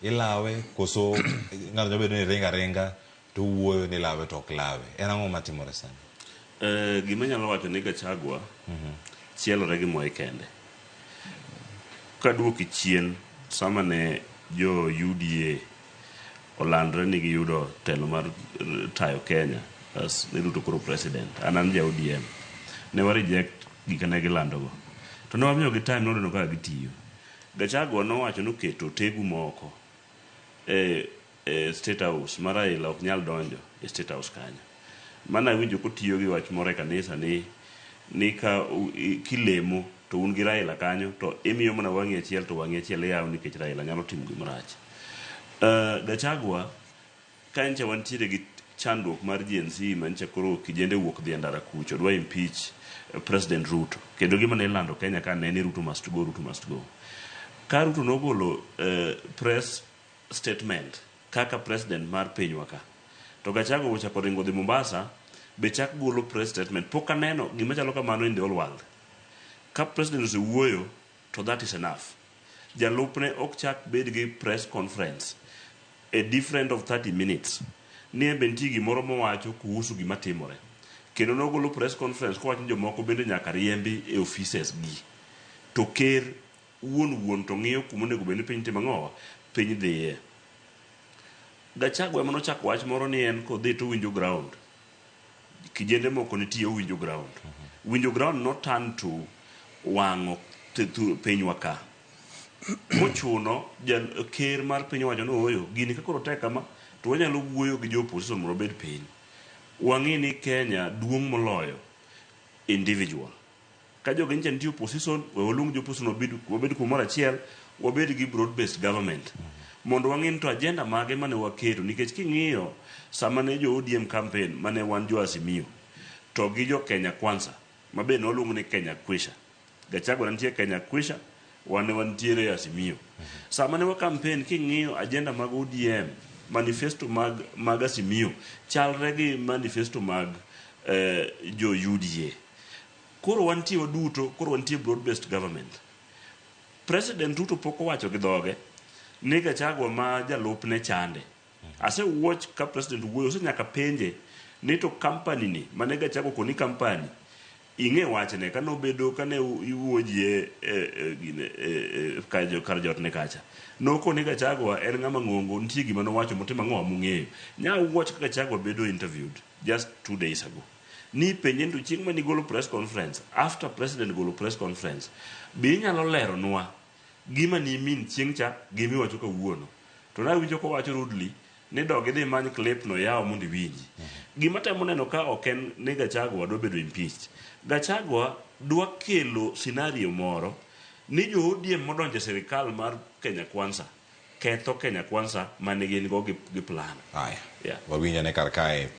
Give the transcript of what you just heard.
Ilawe koso ng'ato nyalo bedo ni ringo aringa to wuoyo ni ilawe to ok lawe. En ang'o matimore sani? Gima anyalo wacho ni Gachagua chielore gi Moi kende. Kaduoki chien sama ne jo UDA olandre ni giyudo telo mar tayo Kenya as ni Ruto koro president. An an ja ODM. Ne wa reject gika ne gilando go. To ne wamiyogi time ne waneno kaka gitiyo. Gachagua nowacho ni oketo otegu moko e, e State House ma Raila ok nyal donjo e State House kanyo. Mano awinjo kotiyo gi wach moro e kanisa ni ni ka kilemo to un gi Raila kanyo to imiyo mana wang'i achiel to wang'i achiel iyawo nikech Raila nyalo timo gima rach. Gachagua Ka nyicha wantiere gi chandruok mar Gen Z ma nyicha koro kijende wuok dhi e ndara kucho dwa impeach President Ruto. Kendo gima ne ilando Kenya ka ne ni Ruto must go, Ruto must go. Ka Ruto nogolo press statement kaka president mar pinywa ka, to Gachagua ochako ringo dhi Mombasa be chak golo press statement. Pok aneno gima chalo kamano in the whole world. Ka president osewuoyo to that is enough. Jalupne ok chak bed gi press conference a different of 30 minutes ni en be nitie gimoro mowacho kuhusu gima timore. Kendo nogolo press conference kowacho ni jomoko bende nyaka riembi e offices gi. To ker wuon wuon to ng'iyo kuma onego bed ni piny timo ang'owa? Piny dhiye. Gachagua ema nochako wach moro ni en kodhi to owinjo ground. Kijende moko nitie owinjo ground. Winjo ground no turn to wang'o pinywa ka. Mochuno ker mar piny owacho ni ooyo gini ka koro tek kama to wanyalo wuoyo gi jo opposition mondo wabed piny. Wang'i ni Kenya duong' moloyo individual. Ka jogi nyicha nitie opposition, we waluong jo opposition wabed kumoro achiel, wabed gi broad based government. Mondo wang'i ni to agenda mage mane waketo nikech king'iyo sama ne jo ODM campaign mane wan jo Azimio to gi jo Kenya Kwanza ma be noluong ni Kenya Kwisha. Gachagua ne nitie Kenya Kwisha, wan ne wantiere e Azimio. Sama ne wa campaign king'iyo agenda mag ODM, manifesto mag Azimio chalre gi manifesto mag jo UDA. Koro wantie waduto, koro wantie broad based government. President Ruto pok owacho gi dhoge ni Gachagua ma jalupne chande. Ase watch ka president wuoyo, ose nyaka penje ni to company ni mane Gachagua koni company ing'e wachne kane obedo kane iwuoyo ji e, e, e, gine, e, e, kar kar jotne kacha nokoni Gachagua en ng'ama ng'ongo nitie gima nowacho motimo ang'o mung'eyo nya watch ka Gachagua bedo interviewed just 2 days ago ni penje ni to chieng' mane igolo press conference after president golo press conference be inyalo leronwa gima ni mean chieng' cha gi miwacho kawuono to nawinjo kowacho rudely ni dog idhi imany clip no yaw mondo iwinji gima temo neno ka ok en ni Gachagua dwa bedo impeached Gachagua dwa kelo scenario moro ni jo ODM modonjo e sirikal mar Kenya Kwanza ketho Kenya Kwanza mane gin go gi plan Haya. Yeah. Wawinjane kar kae.